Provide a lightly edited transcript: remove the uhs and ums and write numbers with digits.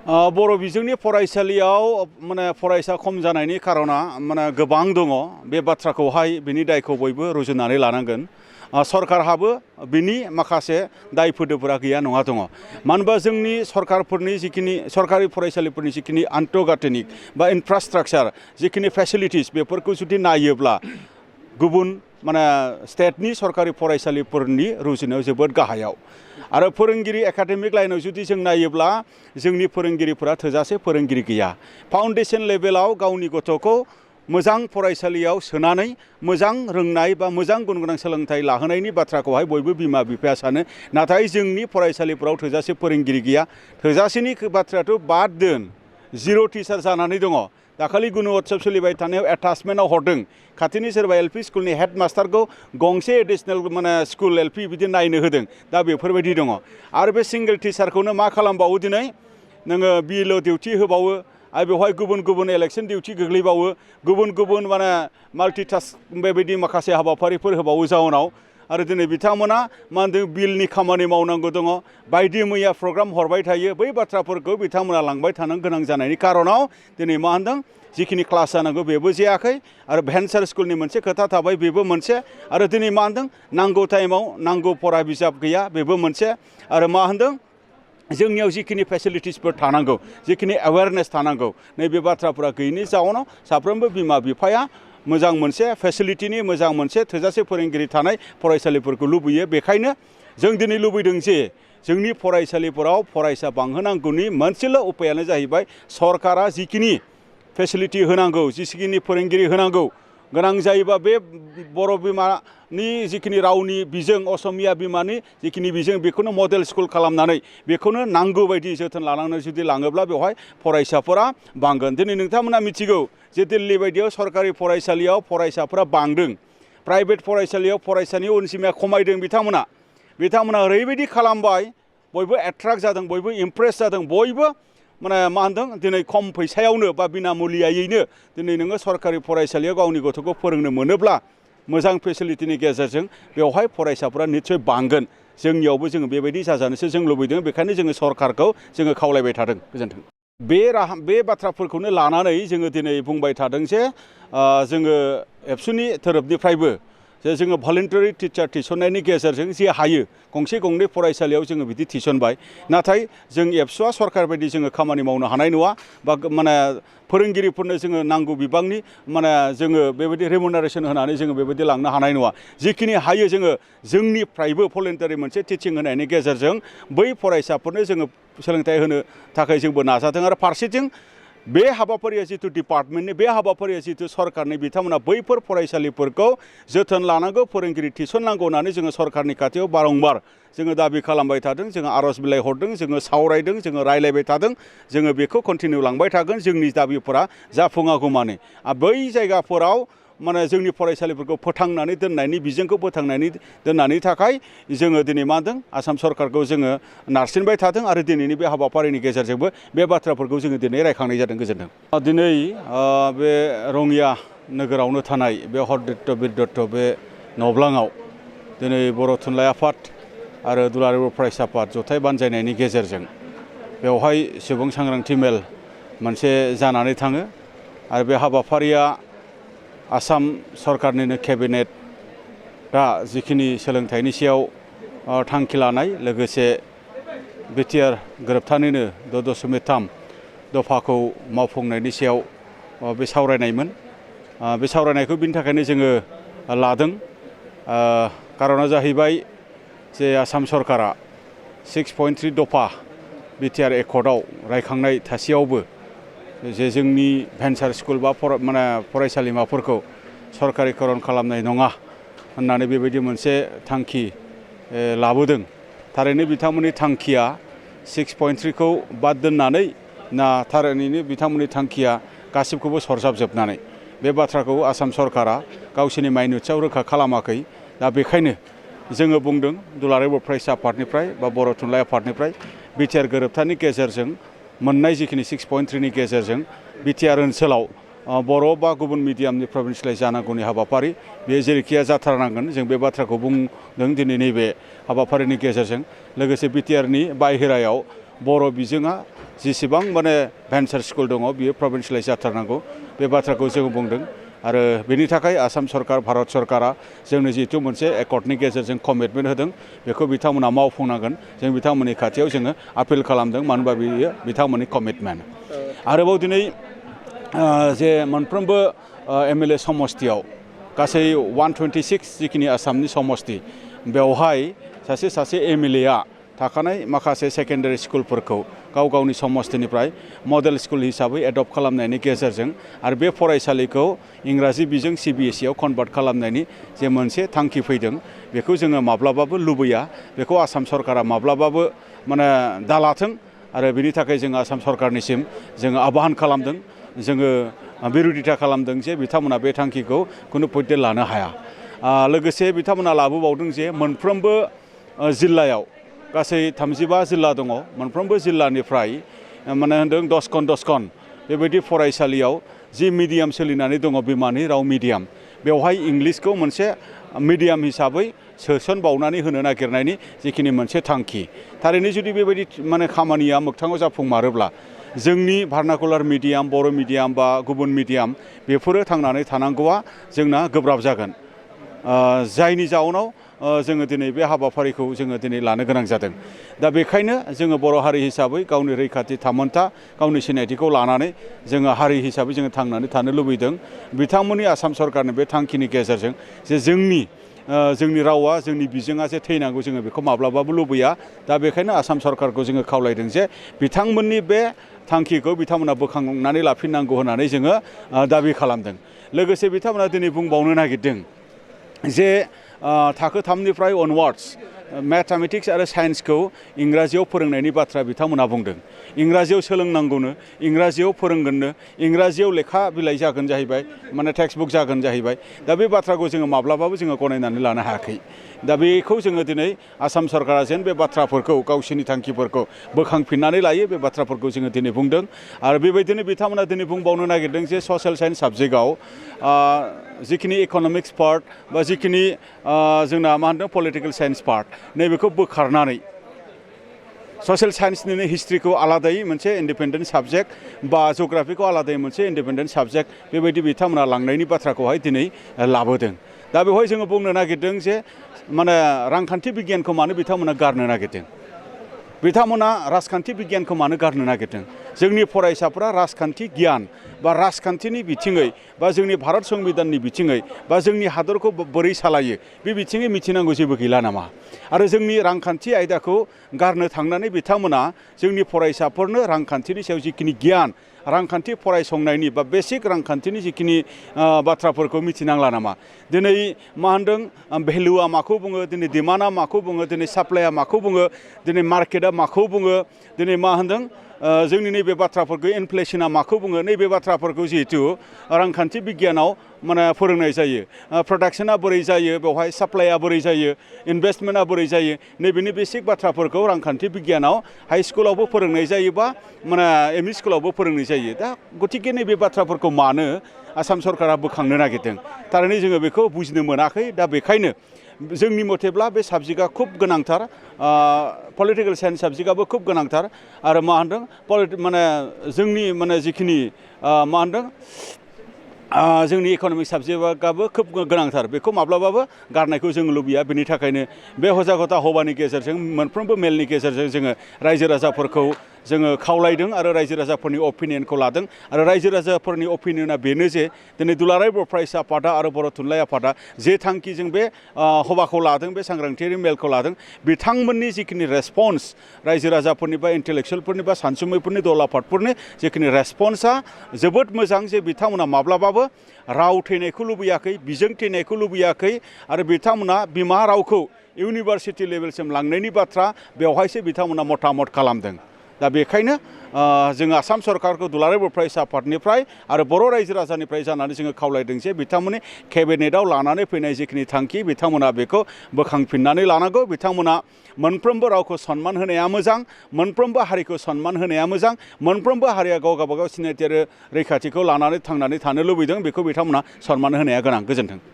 बर' बिजोंनि फरायसालियाव माने फरायसा खम जानायनि कारना माने गोबां दङ बे बाथ्राखौहाय बिनि दायखौ बयबो रुजुनानै लानांगोन सरकारहाबो बिनि माखासे दाय फोदोफोरा गैया नङा दङ मानो होनबा जोंनि सरकारफोरनि जिखिनि सरकारि फरायसालिफोरनि जिखिनि आन्तर्गाथनिक बा इनफ्रास्ट्राक्चार जिखिनि फेसिलिटिस बेफोरखौ जुदि नायोब्ला गुबुन माने स्टेटनि सरकारि फरायसालिफोरनि रुजुनायाव जोबोद गाहायाव आरो फोरोंगिरि एकाडेमिक लाइनाव जुदि जों नायोब्ला जोंनि फोरोंगिरिफोरा थोजासे फोरोंगिरि गैया फाउन्डेसन लेभेलाव गावनि गथ'खौ मोजां फरायसालियाव सोनानै मोजां रोंनाय बा मोजां गुन गोनां सोलोंथाइ लाहोनायनि बाथ्राखौहाय बयबो बिमा बिफाया सानो नाथाय जोंनि फरायसालिफोराव थोजासे फोरोंगिरि गैया थोजासेनि बाथ्रायाथ' बाद दोन जिर' टिचार जानानै दङ दाखालि गुणउत्सव सोलिबाय थानायाव एटाचमेन्टआव हरदों खाथिनि सोरबा एलपि स्कुलनि हेड मास्टारखौ गंसे एडिशनेल माने स्कुल एलपि बिदि नायनो होदों दा बेफोरबायदि दङ आरो बे सिंगल टिचारखौनो मा खालामबावो दिनै नोङो बिएलअ डिउटि होबावो आरो बेवहाय गुबुन गुबुन इलेक्सन डिउटि गोग्लैबावो गुबुन गुबुन माने माल्टिटास्क बेबायदि माखासे हाबाफारिफोर होबावो जाउनाव आरो दिनै बिथांमोना मा होनदों बिलनि खामानि मावनांगौ दङ बायदि मैया प्रग्राम हरबाय थायो बै बाथ्राफोरखौ बिथांमोना लांबाय थानो गोनां जानायनि कारनाव दिनै मा होनदों जिखिनि क्लास जानांगौ बेबो जायाखै आरो भेन्सार स्कुलनि मोनसे खोथा थाबाय बेबो मोनसे आरो दिनै मा होनदों नांगौ टाइमाव नांगौ फरा बिजाब गैया बेबो मोनसे आरो मा होनदों जोंनियाव जिखिनि फेसिलिटिसफोर थानांगौ जिखिनि एवेयारनेस थानांगौ नैबे बाथ्राफोरा गैयैनि जाउनाव साफ्रोमबो बिमा बिफाया मोजां मोनसे फेसिलिटिनि मोजां मोनसे थोजासे फोरोंगिरि थानाय फरायसालिफोरखौ लुबैयो बेखायनो जों दिनै लुबैदों जे जोंनि फरायसालिफोराव फरायसा बांहोनांगौनि मोनसेल' उपायानो जाहैबाय सरकारा जिखिनि फेसिलिटि होनांगौ जिखिनि फोरोंगिरि होनांगौ गोनां जायोबा बे बर' बिमानि जिखिनि रावनि बिजों असमिया बिमानि जिखिनि बिजों बेखौनो मडेल स्कुल खालामनानै बेखौनो नांगौ बायदि जोथोन लानानै जुदि लाङोब्ला बेवहाय फरायसाफोरा बांगोन दिनै नोंथांमोना मिथिगौ जे दिल्ली बायदियाव सरकारि फरायसालियाव फरायसाफोरा बांदों प्राइभेट फरायसालियाव फरायसानि अनजिमाया खमायदों बिथांमोना ओरैबायदि खालामबाय बयबो एट्राक्ट जादों बयबो इमप्रेस जादों बयबो माने मा होनदों दिनै खम फैसायावनो बा बिनामुलियायैनो दिनै नोङो सरकारि फरायसालियाव गावनि गथ'खौ फोरोंनो मोनोब्ला मोजां फेसिलिटिनि गेजेरजों बेवहाय फरायसाफोरा निस्सय बांगोन जोंनियावबो जोङो बेबायदि जाजानोसो जों लुबैदों बेखायनो जोङो सरकारखौ जोङो खावलायबाय थादों गोजोन्थों बे बाथ्राफोरखौनो लानानै जोङो दिनै बुंबाय थादों जे जोङो एबसुनि थोरोबनिफ्रायबो जे जोङो भलेन्टारि टिचार थिसननायनि गेजेरजों जे हायो गंसे गंनै फरायसालियाव जोङो बिदि थिसनबाय नाथाय जों एबसुआ सरकार बायदि जोङो खामानि मावनो हानाय नङा बा माने फोरोंगिरिफोरनो जोङो नांगौ बिबांनि माने जोङो बेबायदि रेमुनारेसन होनानै जोङो बेबायदि लांनो हानाय नङा जिखिनि हायो जोङो जोंनिफ्रायबो भलेन्टारि मोनसे टिचिं होनायनि गेजेरजों बै फरायसाफोरनो जोङो सोलोंथाइ होनो थाखाय जोंबो नाजादों आरो फारसेथिं बे हाबाफारिया जिथु डिपार्टमेन्टनि बे हाबाफारिया जिथु सरकारनि बिथांमोना बैफोर फरायसालिफोरखौ जोथोन लानांगौ फोरोंगिरि थिसननांगौ होननानै जोङो सरकारनि खाथियाव बारंबार जोङो दाबि खालामबाय थादों जोङो आर'ज बिलाइ हरदों जोङो सावरायदों जोङो रायलायबाय थादों जोङो बेखौ कन्टिनिउ लांबाय थागोन जोंनि दाबिफोरा जाफुङागौमानि बै जायगाफोराव माने जोंनि फरायसालिफोरखौ फोथांनानै दोननायनि बिजोंखौ फोथांनानै दोननायनि थाखाय जोङो दिनै मा होनदों आसाम सरकारखौ जोङो नारसिनबाय थादों आरो दिनैनि बे हाबाफारिनि गेजेरजोंबो बे बाथ्राफोरखौ जोङो दिनै रायखांनाय जादों गोजोनथों दिनै बे रङिया नोगोरावनो थानाय बे हरदत्त बिरदत्त बे नब्लाङाव दिनै बर' थुनलाइ आफाद आरो दुलाराय बर' फरायसा आफाद जथाय बानजायनायनि गेजेरजों बेवहाय सुबुं सांग्रांथि मेल मोनसे जानानै थाङो आरो बे हाबाफारिया आसाम सरकारनिनो केबिनेटआ जिखिनि सोलोंथाइनि सायाव थांखि लानाय लोगोसे बिटिआर गोरोबथानिनो 6.3 दफाखौ मावफुंनायनि सायाव बे सावरायनायमोन बे सावरायनायखौ बिनि थाखायनो जोङो लादों कारना जाहैबाय जे आसाम सरकारा 6.3 दफा बिटिआर एकर्डआव रायखांनाय थासेयावबो जे जोंनि भेन्सार स्कुल बा माने फरायसालिमाफोरखौ सरकारिकरन खालामनाय नङा होननानै बेबायदि मोनसे थांखि लाबोदों थारैनो बिथांमोननि थांखिया 6.3 खौ बाद दोननानै ना थारैनो बिथांमोननि थांखिया गासिबखौबो सरजाबजोबनानै बे बाथ्राखौ आसाम सरकारा गावसोरनि माइनुटसआव रोखा खालामाखै दा बेखायनो जोङो बुंदों दुलाराय बर' फरायसा आफादनिफ्राय बा बर' थुनलाइ आफादनिफ्राय बिटिआर गोरोबथानि गेजेरजों मोननाय जिखिनि 6.3 नि गेजेरजों बिटिआर ओनसोलाव बर' बा गुबुन मिडियामनि प्रभिन्सियेलाइज जानांगौनि हाबाफारि बे जेरैखिया जाथारनांगोन जों बे बाथ्राखौ बुंदों दिनै नैबे हाबाफारिनि गेजेरजों लोगोसे बिटिआरनि बाहेरायाव बर' बिजोङा जेसेबां माने भेन्सार स्कुल दङ बियो प्रभिन्सियेलाइज जाथारनांगौ बे बाथ्राखौ जों बुंदों आरो बेनि थाखाय आसाम सरकार भारत सरकारा जोंनो जिहेतु मोनसे एकर्डनि गेजेरजों कमिटमेन्ट होदों बेखौ बिथांमोना मावफुंनांगोन जों बिथांमोननि खाथियाव जोङो आपिल खालामदों मानो होनबा बियो बिथांमोननि कमिटमेन्ट आरोबाव दिनै जे मोनफ्रोमबो एमएलए समस्तियाव गासै 126 जिखिनि आसामनि समस्ति बेवहाय सासे एमएलएआ थाखानाय माखासे सेकेन्डारि स्कुलफोरखौ गाव गावनि समस्तिनिफ्राय मडेल स्कुल हिसाबै एडप्ट खालामनायनि गेजेरजों आरो बे फरायसालिखौ इंराजि बिजों सिबिएसइआव कनभार्ट खालामनायनि जे मोनसे थांखि फैदों बेखौ जोङो माब्लाबाबो लुबैया बेखौ आसाम सरकारा माब्लाबाबो माने दालाथों आरो बिनि थाखाय जों आसाम सरकारनिसिम जोङो आह्वान खालामदों जोङो बिरोधिता खालामदों जे बिथांमोना बे थांखिखौ खुनु पयटे लानो हाया लोगोसे बिथांमोना लाबोबावदों जे मोनफ्रोमबो जिल्लायाव गासै 35 जिल्ला दङ मोनफ्रोमबो जिल्लानिफ्राय माने होनदों 10 बेबायदि फरायसालियाव जि मिडियाम सोलिनानै दङ बिमानि राव मिडियाम बेवहाय इंलिसखौ मोनसे मिडियाम हिसाबै सोसनबावनानै होनो नागिरनायनि जिखिनि मोनसे थांखि थारैनो जुदि बेबायदि माने खामानिया मोगथाङाव जाफुंमारोब्ला जोंनि भार्नाकुलार मिडियाम बर' मिडियाम बा गुबुन मिडियाम बेफोरो थांनानै थानांगौआ जोंना गोब्राब जागोन जायनि जाउनाव जोङो दिनै बे हाबाफारिखौ जोङो दिनै लानो गोनां जादों दा बेखायनो जोङो बर' हारि हिसाबै गावनि रैखाथि थामोनथा गावनि सिनायथिखौ लानानै जोङो हारि हिसाबै जोङो थांनानै थानो लुबैदों बिथांमोननि आसाम सरकारनि बे थांखिनि गेजेरजों जे जोंनि रावा जोंनि बिजोङा जे थैनांगौ जोङो बेखौ माब्लाबाबो लुबैया दा बेखायनो आसाम सरकारखौ जोङो खावलायदों जे बिथांमोननि बे थांखिखौ बिथांमोना बोखांनानै लाफिननांगौ होननानै जोङो दाबि खालामदों लोगोसे बिथांमोना दिनै बुंबावनो नागिरदों जे थाखो 3निफ्राय अनवार्डस मैथमेटिक्स आरो साइन्सखौ इंराजियाव फोरोंनायनि बाथ्रा बिथांमोना बुंदों इंराजियाव सोलोंनांगौनो इंराजियाव फोरोंगोननो इंराजियाव लेखा बिलाइ जागोन जाहैबाय माने टेक्स्ट बुक जागोन जाहैबाय दा बे बाथ्राखौ जोङो माब्लाबाबो जोङो गनायनानै लानो हायाखै दा बेखौ जोङो दिनै आसाम सरकारा जेन बे बाथ्राफोरखौ गावसोरनि थांखिफोरखौ बोखांफिननानै लायो बे बाथ्राफोरखौ जोङो दिनै बुंदों आरो बेबायदिनो बिथांमोना दिनै बुंबावनो नागिरदों जे ससियेल साइन्स साबजेक्टआव जिखिनि इकनमिक्स पार्ट बा जिखिनि जोंना मा होनदों पलिटिकल साइन्स पार्ट नैबेखौ बोखारनानै ससियेल साइन्सनिनो हिस्ट्रिखौ आलादायै मोनसे इन्डिपेन्डेन्ट साबजेक्ट बा जिअग्राफिखौ आलादायै मोनसे इन्डिपेन्डेन्ट साबजेक्ट बेबायदि बिथांमोना लांनायनि बाथ्राखौहाय दिनै लाबोदों दा बेवहाय जोङो बुंनो नागिरदों जे माने रांखान्थि बिगियानखौ मानो बिथांमोना गारनो नागिरदों बिथांमोना राजखान्थि बिगियानखौ मानो गारनो नागिरदों जोंनि फरायसाफोरा राजखान्थि गियान बा राजखान्थिनि बिथिङै बा जोंनि भारत संबिधाननि बिथिङै बा जोंनि हादरखौ बोरै सालायो बे बिथिङै मिथिनांगौ जेबो गैला नामा आरो जोंनि रांखान्थि आयदाखौ गारनो थांनानै बिथांमोना जोंनि फरायसाफोरनो रांखान्थिनि सायाव जिखिनि गियान रांखान्थि फरायसंनायनि बा बेसिक रांखान्थिनि जिखिनि बाथ्राफोरखौ मिथिनांला नामा दिनै मा होनदों भेलुआ माखौ बुङो दिनै डिमान्डआ माखौ बुङो दिनै साप्लाइआ माखौ बुङो दिनै मार्केटआ माखौ बुङो दिनै मा होनदों जोंनि नैबे बाथ्राफोरखौ इनफ्लेसना माखौ बुङो नैबे बाथ्राफोरखौ जिहेतु रांखान्थि बिगियानाव माने फोरोंनाय जायो प्रडाक्शना बोरै जायो बेवहाय साप्लाइआ बोरै जायो इनभेस्टमेन्टआ बोरै जायो नैबेनि बेसिक बाथ्राफोरखौ रांखान्थि बिगियानाव हाइ स्कुलावबो फोरोंनाय जायो बा माने एमइ स्कुलावबो फोरोंनाय जायो दा गतिके नैबे बाथ्राफोरखौ मानो आसाम सरकारा बोखांनो नागिरदों थारैनो जोङो बेखौ बुजिनो मोनाखै दा बेखायनो जोंनि मथेब्ला बे साबजेक्टआ खुब गोनांथार पलिटिकल साइन्स साबजेक्टआबो खुब गोनांथार आरो मा होनदों माने जोंनि माने जिखिनि मा होनदों जोंनि इकनमिक साबजेक्टआबो खोब गोनांथार बेखौ माब्लाबाबो गारनायखौ जों लुबैया बेनि थाखायनो बे हजागता हबानि गेजेरजों मोनफ्रोमबो मेलनि गेजेरजों जोङो रायजो राजाफोरखौ जोङो खावलायदों आरो रायजो राजाफोरनि अपिनियनखौ लादों आरो रायजो राजाफोरनि अपिनियना बेनो जे दिनै दुलाराय बर' फरायसा आफादा आरो बर' थुनलाइ आफादा जे थांखिजों बे हबाखौ लादों बे सांग्रांथियारि मेलखौ लादों बिथांमोननि जिखिनि रेसपन्स रायजो राजाफोरनि बा इन्टेलेक्सुयेलफोरनि बा सानसुमैफोरनि दल आफादफोरनि जिखिनि रेसपन्सआ जोबोद मोजां जे बिथांमोना माब्लाबाबो राव थैनायखौ लुबैयाखै बिजों थैनायखौ लुबैयाखै आरो बिथांमोना बिमा रावखौ इउनिभार्सिटि लेभेलसिम लांनायनि बाथ्रा बेवहायसो बिथांमोना मतामत खालामदों दा बेखायनो जों आसाम सरकारखौ दुलाराय बर' फरायसा आफादनिफ्राय आरो बर' रायजो राजानिफ्राय जानानै जोङो खावलायदों जे बिथांमोननि केबिनेटआव लानानै फैनाय जिखिनि थांखि बिथांमोना बेखौ बोखांफिननानै लानांगौ बिथांमोना मोनफ्रोमबो रावखौ सनमान होनाया मोजां मोनफ्रोमबो हारिखौ सनमान होनाया मोजां मोनफ्रोमबो हारिया गाव गावबागाव सिनायथि आरो रैखाथिखौ लानानै थांनानै थानो लुबैदों बेखौ बिथांमोना सनमान होनाया गोनां गोजोन्थों